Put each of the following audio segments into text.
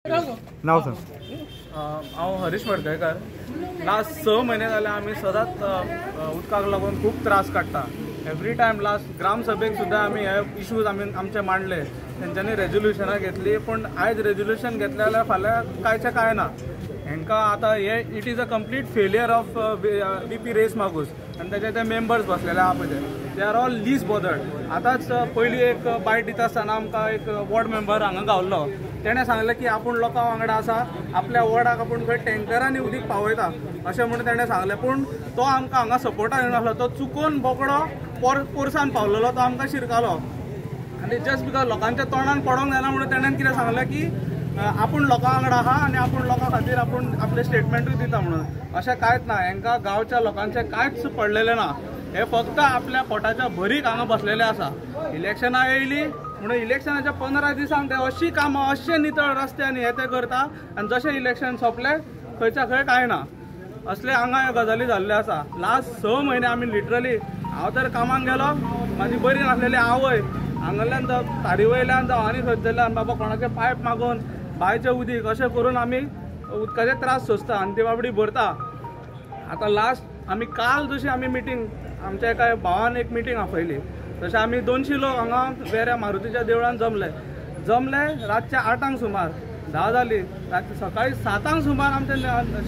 नाव सांग. हांव हरीश मडकयकार. लास्ट 6 म्हयने जाले आमी सदांच उदकाक लागून खूब त्रास काडटा. एवरी टायम लास्ट ग्रामसभेक सुद्दां आमी हे इशूज आमी आमचे मांडले, तेंच्यांनी रेजोल्युशनां घेतली, पूण आयज रेजोल्युशन घेतलें जाल्यार फाल्यां कांयचें कांय ना. हेंकां आतां हे it is a complete failure of V P Reis Magos आनी तेजे ते मेंबर्स बसलेले आहा पळय ते, they are all least bothered. आतांच पयलीं एक बायट दिता आसतना आमकां एक वॉर्ड मेंबर हांगा गावल्लो, तेणें सांगलें की आपूण लोकां वांगडा आसा, आपल्या वॉर्डाक आपूण खंय टँकरांनी उदीक पावयता अशें म्हणून तेणें सांगलें. पूण तो आमकां हांगा सपोर्टाक येनासलो, तो चुकोन बोकडो पोरसान पावलेलो, तो आमकां शिरकालो. आनी जस्ट because लोकांच्या तोंडान पडोंक जायना म्हणून तेणें कितें सांगलें की आपूण लोकां वांगडा आहा आनी आपूण लोकां खातीर आपूण आपलें स्टेटमेंटूय दिता म्हणून. अशें कांयच ना, हेंकां गांवच्या लोकांचें कांयच पडलेलें ना. हे फक्त आपल्या पोटाच्या भरीक हांगा बसलेले आसा. इलेक्शनां येयली म्हणून इलेक्शनाच्या 15 दिसांक ते अशी कामां अशे नितळ रस्ते आनी हे ते करता आनी जशें इलेक्शन सोंपलें खंयच्या खंय कांय ना. असले हांगा ह्यो गजाली जाल्ल्यो आसा. लास्ट 6 म्हयने आमी लिटरली, हांव तर कामाक गेलो, म्हाजी बरी नासलेली आवय हांगाल्यान तारी वयल्यान जावं आनी खंयसरल्यान बाबा कोणाचे पायप मागोवन बांयचें उदीक अशें करून आमी उदकाचे त्रास सोंसता आनी ती बाबडी भरता. आतां लास्ट आमी काल जशी आमी मिटींग आमच्या एका भावान एक मिटींग आपयली, तशें आमी 200 लोक हांगा वेऱ्या मारुतीच्या देवळान जमले. जमले रातच्या 8 सुमार, 10 जाली, रातच्या सकाळी 7 सुमार आमच्या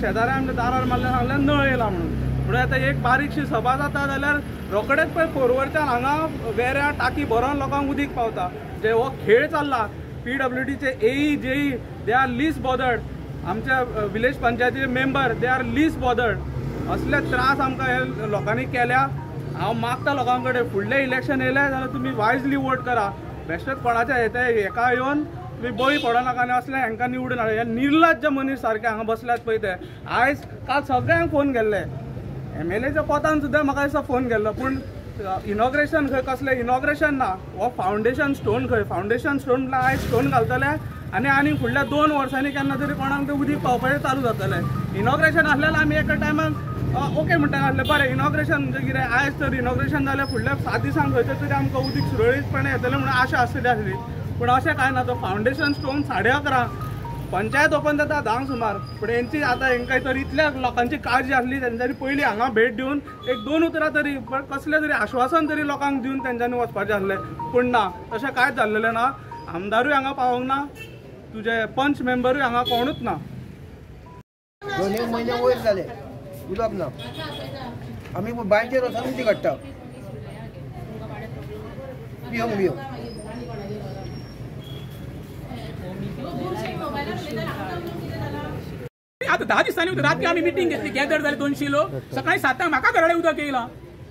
शेजाऱ्या आमच्या दारार मारले, सांगलें नळ येयला म्हणून. म्हणून आतां एक बारीकशी सभा जाता जाल्यार रोखडेच पळय पोरवरच्यान हांगा वेऱ्या टाकी भरोन लोकांक उदीक पावता. जे हो खेळ चल्ला PWDचे AE JE they are least bothered, आमच्या विलेज पंचायतीचे member they are least bothered. असले त्रास आमकां हे लोकांनी केल्या. हांव मागता लोकां कडेन फुडलें इलेक्शन येयलें जाल्यार तुमी वायजली वोट करा. बेश्टेच कोणाच्या हेते हेका येवन तुमी बळी पडनाका आनी असले हेंकां निवडून हाडा. हे निर्लज्ज मनीस सारके हांगा बसल्यात पळय ते. आयज काल सगळ्यांक फोन केल्ले, MLAच्या पोतान सुद्दां म्हाका दिसता फोन केल्लो, पूण इनॉग्रेशन खंय कसलें इनॉग्रेशन ना. हो फावंडेशन स्टोन खंय, फावंडेशन स्टोन म्हळ्यार आयज स्टोन घालतले आनी आनी फुडल्या 2 वर्सांनी केन्ना तरी कोणाक तें उदीक पावपाचें चालू जातलें. इनॉग्रेशन आसलें आमी एका टायमाक ओके म्हणटा आसलें, बरें इनॉग्रेशन म्हणजे कितें आयज तर इनॉग्रेशन जालें फुडल्या 7 दिसांक खंयचें तरी आमकां उदीक सुरळीतपणे येतलें म्हणून आशा आसली आसली, पूण अशें कांय ना. तो फावंडेशन स्टोन 11:30 पंचायत ओपन जाता 10 सुमार, पूण हेंची आतां हेंकां तर इतल्या लोकांची काळजी आसली तेंच्यांनी पयलीं हांगा भेट दिवन एक 2 उतरां तरी कसलें तरी आश्वासन तरी लोकांक दिवन तेंच्यांनी वचपाचें आसलें, पूण ना, तशें कांयच जाल्लेलें ना. आमदारूय हांगा पावोंक ना, तुजे पंच मेंबरूय हांगा कोणूच ना. 2 म्हयने वयर जाले उदक ना, आमी बांयचेर वचून उदीक हाडटा पिवंक बिवंक. आतां 10 दिसांनी राती आमी मिटींग घेतली, गॅदर जाले 200 लोक, सकाळी 7 म्हाका घरा उदक येयलां.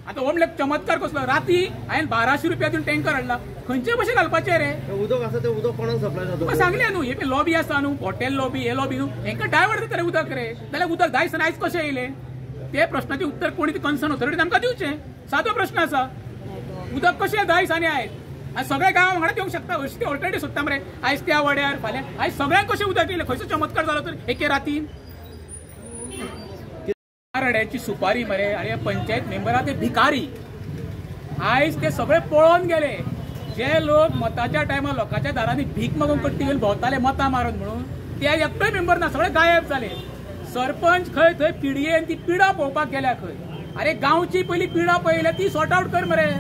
आतां हो म्हणल्यार चमत्कार कसलो, राती हांवें 1200 रुपया दिवन टँकर हाडला. खंयचे भशेन घालपाचें रे उदक आसा तें उदक कोणाक सप्लाय जाता तुका सांगलें न्हू. हे लॉबी आसा न्हू, हॉटेल लॉबी, हे लॉबी न्हू, हेंकां डायवर्ट जाता रे उदक रे. जाल्यार उदक 10 दिसांनी आयज कशें येयलें? ते प्रश्नाचें उत्तर कोणी कन्सर्न ऑथॉरिटीन आमकां दिवचें. सादो प्रश्न आसा, उदक कशें 10 दिसांनी आयज? आनी सगळे गांव वांगडा येवंक शकता, अशी ते ऑल्टरनेटीव सोदता मरे. आयज त्या वाड्यार फाल्यां आयज सगळ्यांक कशें उदक येयलें? खंयचो चमत्कार जालो तर एके रातीन? रड्याची सुपारी मरे. आनी पंचायत मेंबरा ते भिकारी आयज ते सगळे पळोवन गेले. जे लोक मताच्या टायमार लोकांच्या दारांनी भीक मागून कट्टी घेवन भोंवताले मतां मारून म्हणून, ते एकटोय मेंबर ना, सगळे गायब जाले. सरपंच खंय थंय पिडयेन ती पिडा पळोवपाक गेल्या खंय. अरे गांवची पयली पिडा पळयल्या ती सॉर्ट आवट कर मरे.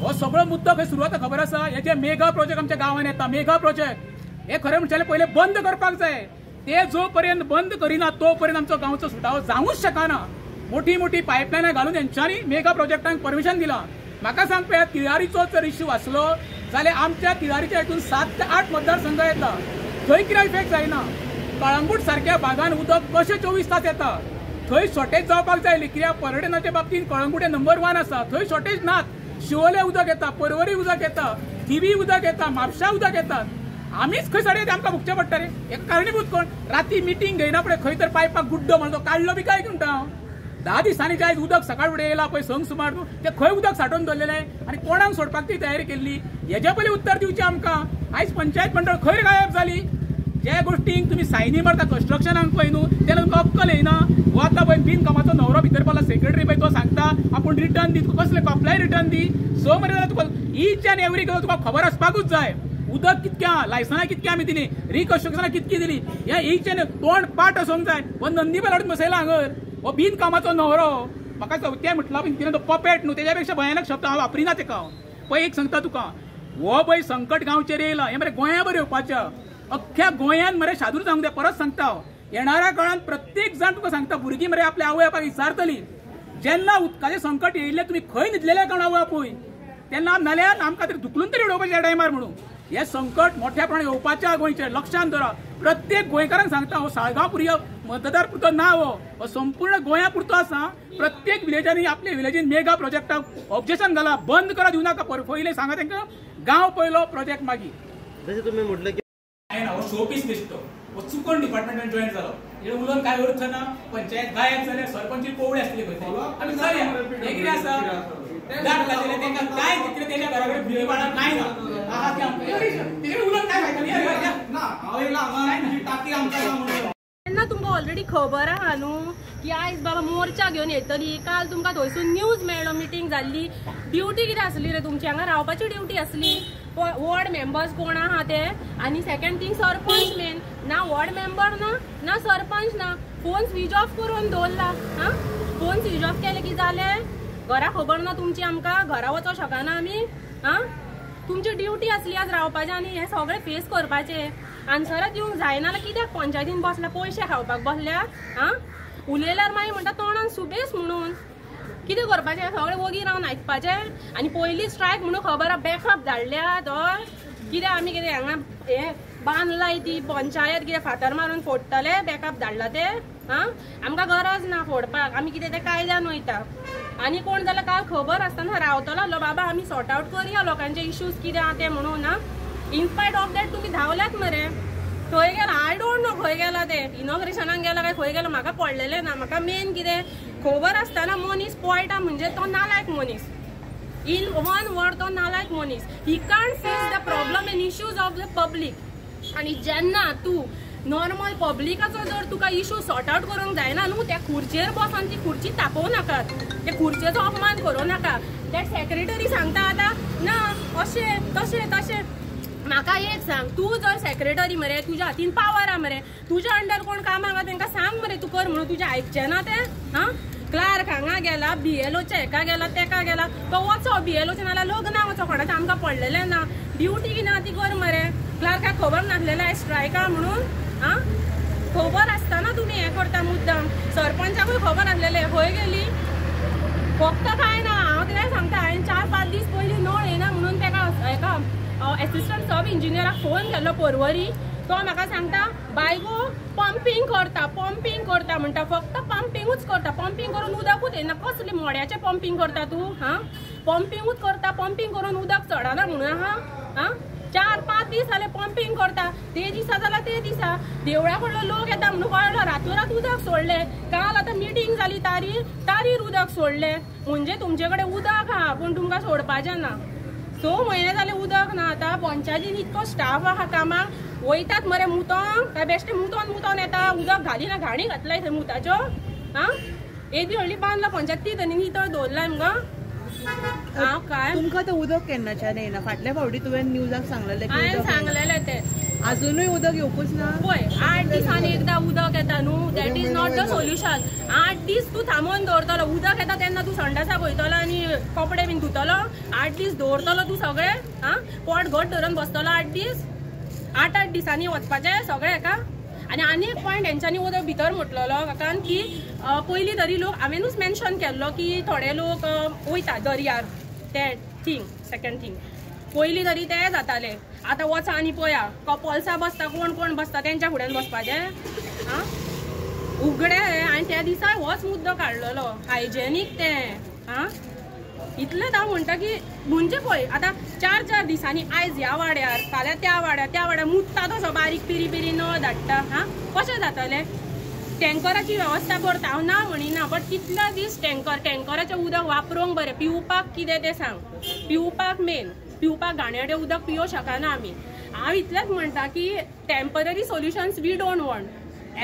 हो सगळो मुद्दो खंय सुरवात खबर आसा. हे जे मेगा प्रोजेक्ट आमच्या गांवांत येता, मेगा प्रोजेक्ट हे खरें म्हणचे पयले बंद करपाक जाय. ते जो पर्यंत बंद करिना तो पर्यंत आमचो गांवचो सुटावो जावूंच शकना. मोठी मोठी पायपलायनां घालून हेंच्यांनी मेगा प्रोजेक्टांक परमिशन दिलां. म्हाका सांग पळयात, तिळारीचो जर इश्यू आसलो जाल्यार आमच्या तिळारीच्या हितून 7 ते 8 मतदारसंघ येता, थंय कितें इफेक्ट जायना. कळंगूट सारक्या भागान उदक कशें 24 तास येता, थंय शॉर्टेज जावपाक जाय. कित्याक पर्यटनाच्या बाबतींत कळंगूट हे नंबर 1 आसा, थंय शॉर्टेज नात. शिवोले उदक येता, परवरी उदक येता, थिवी उदक येता, म्हापशा उदक येता. आमीच खंय साडे आमकां भोगचें पडटा रे. एक कारणीभूत कोण? राती मिटींग घेयना पळय खंय तर पायपाक गुड्डो म्हणतो काडलो बी काय म्हणटा हांव. 10 दिसांनी जे आयज उदक सकाळ फुडें येयलां पळय 6 सुमार, तें खंय उदक सांठोवन दवरलेलें आनी कोणाक सोडपाक ती तयारी केल्ली? हेज्या पयलीं उत्तर दिवचें आमकां. आयज पंचायत मंडळ खंय गायब जाली? ज्या गोष्टींक तुमी सायनी मारता कन्स्ट्रक्शनाक पळय न्हू, तेन्ना तुमकां अक्कल येयना. हो आतां पळय बिनकामाचो न्हवरो भितर पडला, सेक्रेटरी पळय तो सांगता आपूण रिटर्न दी, तुका कसलें कपलाय रिटर्न दी. 6 म्हयने जाल्यार तुका ईच एन्ड एवरी गजाल तुका खबर आसपाकूच जाय. उदक कितक्या लायसनां कितकी आमी दिली, रिकन्स्ट्रक्शनां कितकी दिली, हे एक तोंड पाट आसूंक जाय. हो नंदीबेल हाडून बसयला हांगर, हो बिनकामाचो न्हवरो. म्हाका तें म्हटलां तिणें तो पपेट न्हू, तेज्या पेक्षा भयानक शब्द हांव वापरिना तेका. पळय एक सांगता तुका, हो पळय संकट गांवचेर येयला, हें मरे गोंया बरें येवपाचें, अख्ख्या गोंयान मरे शादूर जावंक जाय. परत सांगता हांव, येणाऱ्या काळान प्रत्येक जाण तुका सांगता, भुरगीं मरे आपल्या आवय बापायक विचारतली जेन्ना उदकाचें संकट येयल्लें तुमी खंय न्हिदलेले कोण आवय बापूय तेन्ना, नाल्यार आमकां तरी धुकलून तरी उडोवपाचें ह्या टायमार. म्हणून हें संकट मोठ्या प्रमाणात येवपाचें गोंयचें, लक्षांत दवरा. प्रत्येक गोंयकारांक सांगता, हो साळगांव पुरयो मतदार पुरतो ना, हो संपूर्ण गोंया पुरतो आसा. प्रत्येक विलेजांनी आपल्या विलेजीन मेगा प्रोजेक्टाक ऑब्जेक्शन घाला, बंद करा, दिवं नाका. पयलें सांगा तांकां, गांव पयलो प्रोजेक्ट मागीर. जशें तुमी म्हटलें की हो शोपीस दिसतो, हो चुकोन डिपार्टमेंटान जॉईन जालो, हे उलोवन काय अर्थ ना. पंचायत गायब जाल्यार सरपंच पोवळे आसतली खंय तरी. आमी चलया, हें कितें आसा दाट घातलें तांकां काय कितें तेच्या घरा कडेन भुरगीं बाळां कांय ना. आहा तें आमकां तेजें उलोवन काय फायदो ना. तेन्ना तुमकां ऑलरेडी खबर आहा न्हू की आयज बाबा मोर्चा घेवन येतली. काल तुमकां थंयसून न्यूज मेळ्ळो, मिटींग जाल्ली. ड्युटी कितें आसली रे तुमची? हांगा रावपाची ड्युटी आसली. वॉर्ड मेंबर्स कोण आहा ते, आनी सेकंड थींग सरपंच मेन ना, वॉर्ड मेंबर ना, ना सरपंच ना. फोन स्विच ऑफ करून दवरला. आं, फोन स्विच ऑफ केले की जालें, घरा खबर ना तुमची, आमकां घरा वचोंक शकना आमी. आं, तुमची ड्युटी आसली आज रावपाचें आनी हें सगळें फेस करपाचें. आन्सरां दिवंक जायना जाल्यार कित्याक पंचायतीन बसल्या, पयशे खावपाक बसल्या? आं, उलयल्यार मागीर म्हणटा तोंडान सुबेस म्हणून. कितें करपाचें? सगळें वोगी रावन आयकपाचें. आनी पयली स्ट्रायक म्हणून खबर आहा, बॅकअप धाडल्या तर कितें आमी कितें हांगा हें बांदलाय ती पंचायत कितें फातर मारून फोडटले? बॅकअप धाडला ते. आं, आमकां गरज ना फोडपाक, आमी कितें तें कायद्यान वयता. आनी कोण जाल्यार काल खबर आसतना रावतलो आसलो बाबा आमी सॉर्ट आवट करया लोकांचे इश्यूज कितें आहा ते म्हणून. आं, इनस्पायट ऑफ that तुमी धांवल्यात मरे. खंय गेला I don't know, खंय गेला ते, इनॉग्रेशनाक गेला काय खंय गेला म्हाका पडलेलें ना. म्हाका मेन कितें खबर आसतना मनीस पळटा म्हणजे तो नालायक मनीस. इन वन वर्ड तो नालायक मनीस. He can't face the problem and issues of the public. आनी जेन्ना तूं नॉर्मल पब्लिकाचो जर तुका इशू सॉर्ट आवट करूंक जायना न्हू, त्या खुर्चेर बसून ती खुर्ची तापोवं नाकात, त्या खुर्चेचो अपमान करूं नाका. त्या सेक्रेटरी सांगता आतां ना अशें तशें तशें. म्हाका एक सांग, तूं जर सेक्रेटरी मरे, तुज्या हातीन पावर आहा मरे, तुज्या अंडर कोण कामाक आहा तेंकां सांग मरे तूं कर म्हणून, तुजें आयकचें ना तें. आं, क्लार्क हांगा गेला, बीएलओच्या हेका गेला, तेका गेला, तो वचो बीएलओच्या नाल्यार लग्नाक वचो, कोणाचें आमकां पडलेलें ना. ड्युटी कितें आहा ती कर मरे. क्लार्काक खबर नासलेलें आयज स्ट्रायका म्हणून. आं, खबर आसतना तुमी हें करता मुद्दाम. सरपंचाकूय खबर आसलेलें, खंय गेली? फक्त कांय ना. हांव कितें सांगता, हांवें 4-5 दीस पयलीं नळ येना म्हणून तेका हेका एसिस्टंट सब इंजिनियराक फोन केल्लो पर्वरी. तो म्हाका सांगता बायगो पंपींग करता, पंपींग करता म्हणटा, फक्त पंपिंगूच करता, पंपींग करून उदकूच येना. कसलें मोड्याचें पंपींग करता तूं? हां, पंपिंगूच करता, पंपींग करून उदक चडना म्हणून आहा. आं, 4-5 दीस जाले पंपींग करता, ते दिसा जाल्यार ते दिसा देवळा कडलो लोक येता म्हणून कळ्ळो, रातोरात उदक सोडलें. काल आतां मिटींग जाली तारीर उदक सोडलें. म्हणजे तुमचे कडेन उदक आहा पूण तुमकां सोडपाचें ना. 6 म्हयने जाले उदक ना. आतां पंचायतीन इतको स्टाफ आहा कामाक, वयतात मरे मुतोंक, काय बेश्टे मुतोन मुतोन येता, उदक घालिना, घाणी घातलाय थंय मुताच्यो. आं, येदी व्हडली बांदला पंचायत ती तरी नितळ दवरलाय मुगो. हांव काय तुमकां तें उदक केन्नाच्यान येयना? फाटल्या फावटी तुवें न्यूजाक सांगलेलें, हांवें सांगलेलें तें, अजुनूय उदक येवकूच ना. पळय 8 दिसांनी एकदां उदक येता न्हू, that is not the solution. 8 दीस तूं थांबोवन दवरतलो, उदक येता तेन्ना तूं संडासाक वयतलो आनी कपडे बीन धुतलो. 8 दीस दवरतलो तूं सगळें. आं, पोट घट धरून बसतलो 8 दीस. 8-8 दिसांनी वचपाचें सगळें हेका. आनी आनी एक पॉयंट हेंच्यांनी उदक भितर म्हटलेलो काकान की पयलीं तरी लोक, हांवेनूच मेन्शन केल्लो की थोडे लोक वयता दर्यार, ते थींग सेकंड थींग पयलीं तरी ते जाताले. आतां वचा आनी पळया कपल्सां बसता, कोण कोण बसता तेंच्या फुड्यान बसपाचें. आं, उगडे. आनी त्या दिसा होच मुद्दो काडलेलो, हायजेनीक तें. आं, इतलेंच हांव म्हणटा की म्हणजे पळय आतां 4-4 दिसांनी आयज ह्या वाड्यार, फाल्यां त्या वाड्यार, त्या वाड्यार मुत्ता तसो बारीक पिरी पिरी नळ धाडटा. आं, कशें जातलें? टँकराची वेवस्था करता हांव ना म्हणिना, बट कितले दीस टँकराचें उदक वापरूंक बरें, पिवपाक कितें तें सांग. पिवपाक मेन, पिवपाक घाणेरडें उदक पिवंक शकना आमी. हांव इतलेंच म्हणटा की temporary solutions we don't want,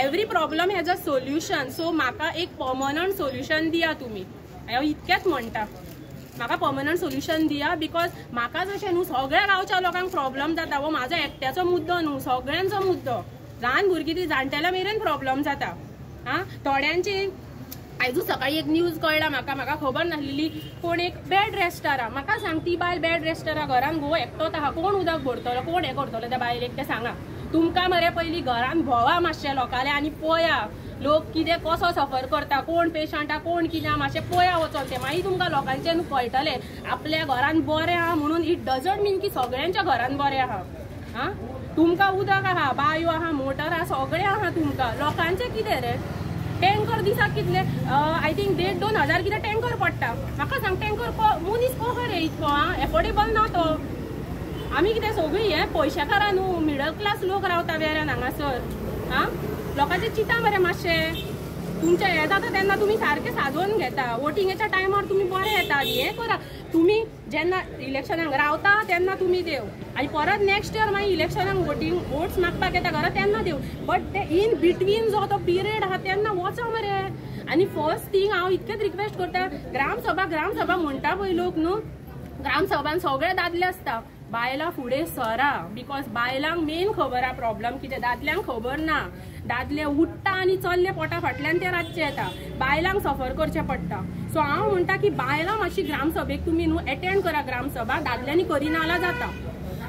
every problem has a solution. So म्हाका एक पर्मनंट सोल्युशन दिया तुमी, हांव इतकेंच म्हणटा. म्हाका पर्मनंट सोल्युशन दिया because म्हाका जशें न्हू सगळ्या गांवच्या लोकांक प्रॉब्लम जाता. हो म्हाजो एकट्याचो मुद्दो न्हू, सगळ्यांचो मुद्दो. ल्हान भुरगीं ती जाणटेल्या मेरेन प्रॉब्लम जाता. आं थोड्यांची आयजू सकाळी एक न्यूज कळ्ळा म्हाका, म्हाका खबर नासलेली. कोण एक बेड रेस्टर आहा, म्हाका सांग ती बायल बेड रेस्टर आहा, घरान घोव एकटोच आहा, कोण उदक भरतलो, कोण हें करतलो त्या बायलेक तें सांगा. तुमकां मरे पयलीं घरान भोवा मातशें लोकांले आनी पळया लोक कितें कसो सफर करता, कोण पेशंट आहा, कोण कितें आहा, मातशें पळया वचोन तें, मागीर तुमकां लोकांचें न्हू कळटलें. आपल्या घरान बरें आहा म्हणून it doesn't मीन की सगळ्यांच्या घरान बरें आहा. आं तुमकां उदक आहा, बायो आहा, मोटर आहा, सगळें आहा तुमकां, लोकांचें कितें रे? टँकर दिसाक कितले, I think 1,500-2 हजार कितें टँकर पडटा. म्हाका सांग टँकर मनीस कसो रे इतको आं, एफोर्डेबल ना तो. आमी कितें सगळीं हें पयशेकारां न्हू, मिडल क्लास लोक रावता वेऱ्यान हांगासर. आं लोकांचें चिंता मरे मातशें. तुमचें हें जाता तेन्ना तुमी सारकें सादोवन घेता, वोटिंगेच्या टायमार तुमी बरें येता, हें करा. तुमी जेन्ना इलेक्शनाक रावता तेन्ना तुमी देव, आनी परत नेक्स्ट इयर मागीर इलेक्शनाक वोटींग वोट्स मागपाक येता घरा तेन्ना देव, बट ते इन बिटवीन जो तो पिरियड आहा तेन्ना वचो मरे. आनी फर्स्ट थींग हांव इतकेंच रिक्वेस्ट करता, ग्रामसभा ग्रामसभा म्हणटा पळय लोक न्हू, ग्रामसभान सगळे दादले आसता, बायलां फुडें सरा because बायलांक मेन खबर आहा प्रॉब्लम कितें, दादल्यांक खबर ना. दादले उठ्ठा आनी चल्ले पोटा फाटल्यान ते रातचे येता, बायलांक सफर करचें पडटा. सो हांव म्हणटा की बायलां मातशी ग्रामसभेक तुमी न्हू एटेंड करा, ग्रामसभा दादल्यांनी करिना जाल्यार जाता.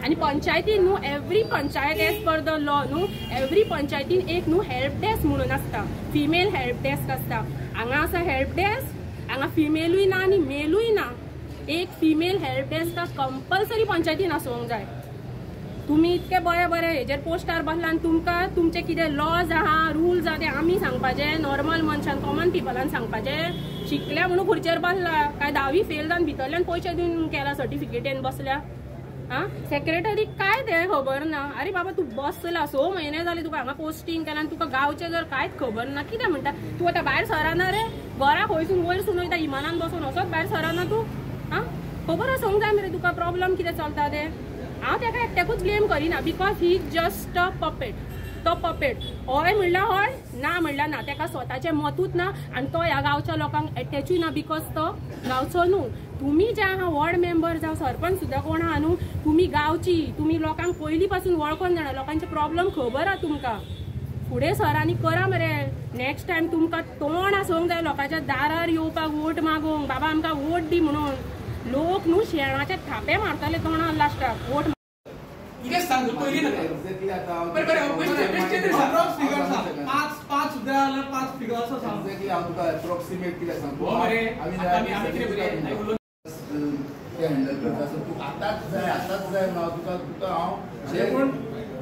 आनी पंचायतीन न्हू every panchayat as per the law न्हू एवरी पंचायतीन एक न्हू हेल्प डेस्क म्हणून आसता, फिमेल हेल्प डेस्क आसता. हांगा आसा हेल्प डेस्क, हांगा फिमेलूय ना आनी मेलूय ना. एक फिमेल हेल्प डेस्क कंपल्सरी पंचायतीन आसूंक जाय. तुमी इतके बरे बरे हेजेर पोस्टार बसला आनी तुमकां तुमचे कितें लॉज आहा, रुल्स आहा ते आमी सांगपाचे, नॉर्मल मनशान कॉमन पिपलान सांगपाचें. शिकल्या म्हणून खुर्चेर बसला काय 10वी फेल जावन भितरल्यान पयशे दिवन केला सर्टिफिकेटीन बसल्या. आं सेक्रेटरीक काय तें खबर ना. अरे बाबा तूं बसला 6 म्हयने जाले तुका हांगा पोस्टींग केला आनी तुका गांवचें जर कांयच खबर ना कितें म्हणटा तूं? आतां भायर सराना रे, घरा खंयसून वयर सून वयता इमानान बसून वचत भायर सराना तूं. आं खबर आसूंक जाय मरे तुका प्रॉब्लम कितें चलता तें. हांव तेका एकट्याकूच ब्लेम करिना because he is just a puppet. तो पपेट, हय म्हणल्यार हय, ना म्हणल्यार ना, तेका स्वताचें मतूच ना आनी तो ह्या गांवच्या लोकांक एटॅचूय ना because तो गांवचो न्हू. तुमी जे आहा वॉर्ड मेंबर जावं सरपंच सुद्दां कोण आहा न्हू, तुमी गांवची, तुमी लोकांक पयलीं पासून वळखोन जाणा, लोकांचे प्रॉब्लम खबर आहा तुमकां. फुडें सरांनी करा मरे, नेक्स्ट टायम तुमकां तोंड आसूंक जाय लोकांच्या दारार येवपाक वोट मागूंक, बाबा आमकां वोट दी म्हणून. लोक न्हू शेणाचे थापे मारताले तोंडार लास्टाक वोट. कितें सांग पयलीं हँडल करता तूं आतांच जाय, आतांच जाय म्हणून तुका तुका हांव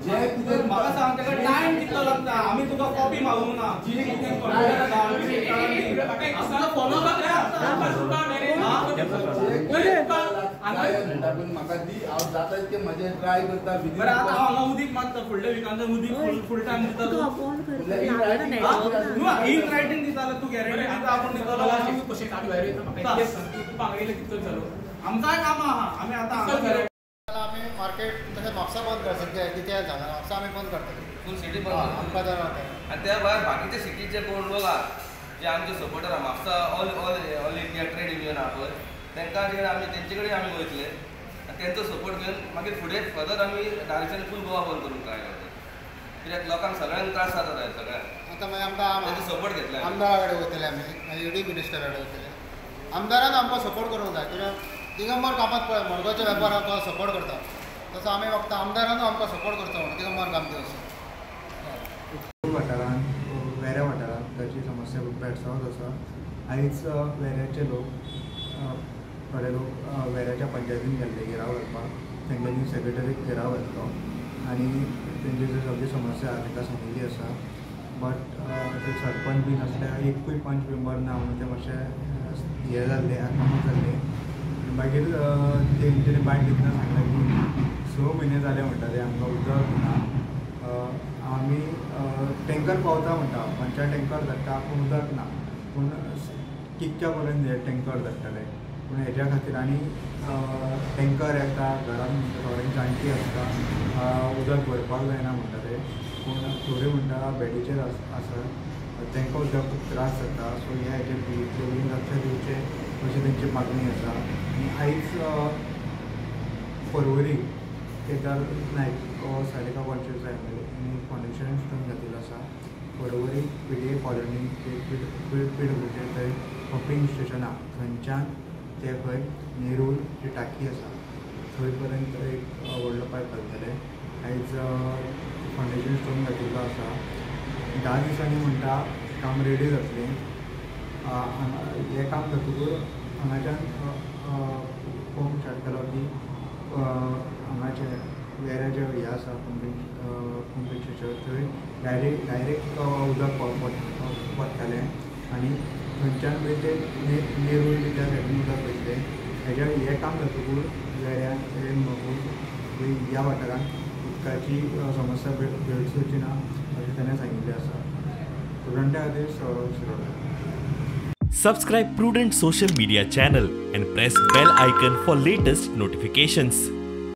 जे कितें म्हाका सांग ताका टायम कितलो लागता. आमी तुका कॉपी मागूंक ना, म्हाका दी, हांव जाता तितकें म्हजें ट्राय करता. बरें आतां हांव हांगा उदीक मागता, फुडल्या विकान उदीक फूल टायम दिता तूं, इन रायटींग दिता जाल्यार तूं गॅरंटी दिता आपूण दितलो. आमकांय कामां आहा, आमी आतां आमी मार्केट तशें म्हापसा बंद करता, कितें जाता म्हापसा आमी बंद करतले, फूल सिटी बंद आमकां जाय. आनी त्या भायर बाकीच्या सिटीचे कोण लोक आहा जे आमचे सपोर्टर आहा, Mapusa all all all India trade union आहा पळय, तांकां आमी तेंचे कडेन आमी वयतले आनी तेंचो सपोर्ट घेवन मागीर फुडें फर्दर आमी डायरेक्शन फूल गोवा बंद करूंक ट्राय करतले. कित्याक लोकांक सगळ्यांक त्रास जाता सगळ्यांक. आतां मागीर आमकां तेंचो सपोर्ट घेतले, आमदारा कडेन वयतले आमी, मागीर ईडी मिनिस्टरा कडेन वयतले. आमदारान आमकां सपोर्ट करूंक जाय, कित्याक दिगंबर कामत पळय मडगांवच्या वेपाराक आमकां सपोर्ट करता, तसो आमी फक्त आमदारानूय आमकां सपोर्ट करचो म्हणून दिगंबर कामती असो. वाठारांत वेऱ्या वाठारांत ताची समस्या भेडसावत आसा. आयज वेऱ्याचे लोक थोडे लोक वेऱ्याच्या पंचायतीन गेल्ले घेराव घालपाक, तेंच्यांनी सेक्रेटरीक घेराव घातलो आनी तेंची जी सगळी समस्या आसा तांकां सांगिल्ली आसा. बट ते सरपंच बी नासल्या, एकूय पंच मेंबर ना म्हणून ते मातशे हे जाल्ले, आक्रमक जाल्ले. मागीर तेंच्यांनी बायट दितना सांगलें की 6 म्हयने जाले म्हणटा ते आमकां उदक ना, आमी टँकर पावता म्हणटा, पंचायत टँकर धाडटा पूण उदक ना, पूण कितक्या पर्यंत हे टँकर धाडटले, पूण हेज्या खातीर आनी टँकर येता घरान थोड्यांक जाणटी आसता उदक भरपाक जायना म्हणटा ते, पूण थोडे म्हणटा बेडीचेर आसा तांकां उदक खूब त्रास जाता. सो ह्या हेजेर बेगीन लक्ष दिवचें अशी तेंची मागणी आसा. आनी आयज पर्वरी केदार नायक सारिका कॉन्शियस एम एल ए आनी फावंडेशन स्टोन घातिल्लो आसा. Porvorim P D A colony P डब्ल्यूचे थंय पंपींग स्टेशन आहा, थंयच्यान ते खंय नेरूल जी टाकी आसा थंय पर्यंत एक व्हडलो पायप घालतले. आयज फावंडेशन स्टोन घातिल्लो आसा. 10 दिसांनी म्हणटा काम रेडी जातलें. हें काम जातकूच हांगाच्यान पंप स्टार्ट केलो की हांगाचे वेऱ्या जे हें आसा पंपींग स्टेशन थंय डायरेक्ट उदक वतलें आनी थंयच्यान मागीर ते नेरूल बी त्या सायडीन उदक वयतलें. हेज्या हें काम जातकूच वेऱ्यान ह्या वाठारांत उदकाची समस्या भेडसुची ना अशें ताणें सांगिल्लें आसा. प्रुडंटा खातीर Saurabh Shirodkar. Subscribe Prudent social media channel and press bell icon for latest notifications.